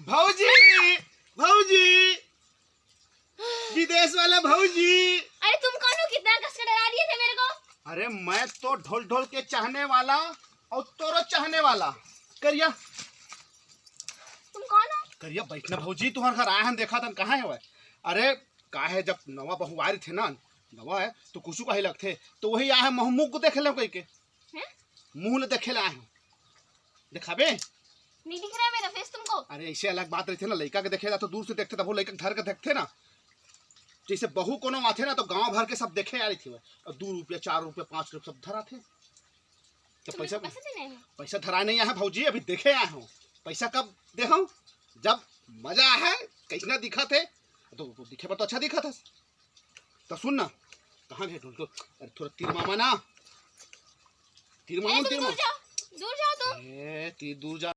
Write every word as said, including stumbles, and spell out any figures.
भौजी, भौजी, विदेश वाला भौजी। अरे तुम कौन हो, कितना कस के डरा दिए थे मेरे को। अरे मैं तो ढोल ढोल के चाहने वाला और तोरो चाहने वाला। करिया, तुम कौन हो? करिया बैठना भौजी, तुम्हारे घर आए हैं, देखा था कहाँ है वह। अरे का है, जब नवा बहू आ रही थे ना, नवा है तो कुछ कही लगते, तो वही आए हैं महमूद को देखे ले कह के। हैं? मुंह ले देखे ले आए हैं, दिखाबे। नहीं दिख रहा है मेरा फेस तुमको? अरे ऐसे अलग बात रही थे ना, लड़का के देखे जा तो दूर से देखते, तब वो लड़का के धर के देखते ना, जैसे बहू कोनो आथे ना तो गांव भर के सब देखे आ रही थी वह, और दो रुपया, चार रुपया, पाँच रुपया सब धरा थे। तो तुम पैसा, मेरे को पैसे देने आए हो? पैसा धरा नहीं आया है भौजी, अभी देखे आए हो। पैसा कब दे हम? जब मजा है, कैसना दिखा थे तो, तो दिखे पर तो अच्छा दिखा था। तो सुन ना, कहाँ गए ढोल ढोल? अरे थोड़ा तीर मामा ना, तीर मामा, अरे, तुम तीर दूर मामा। जाओ, दूर जाओ तुम। ए, तीर दूर जा।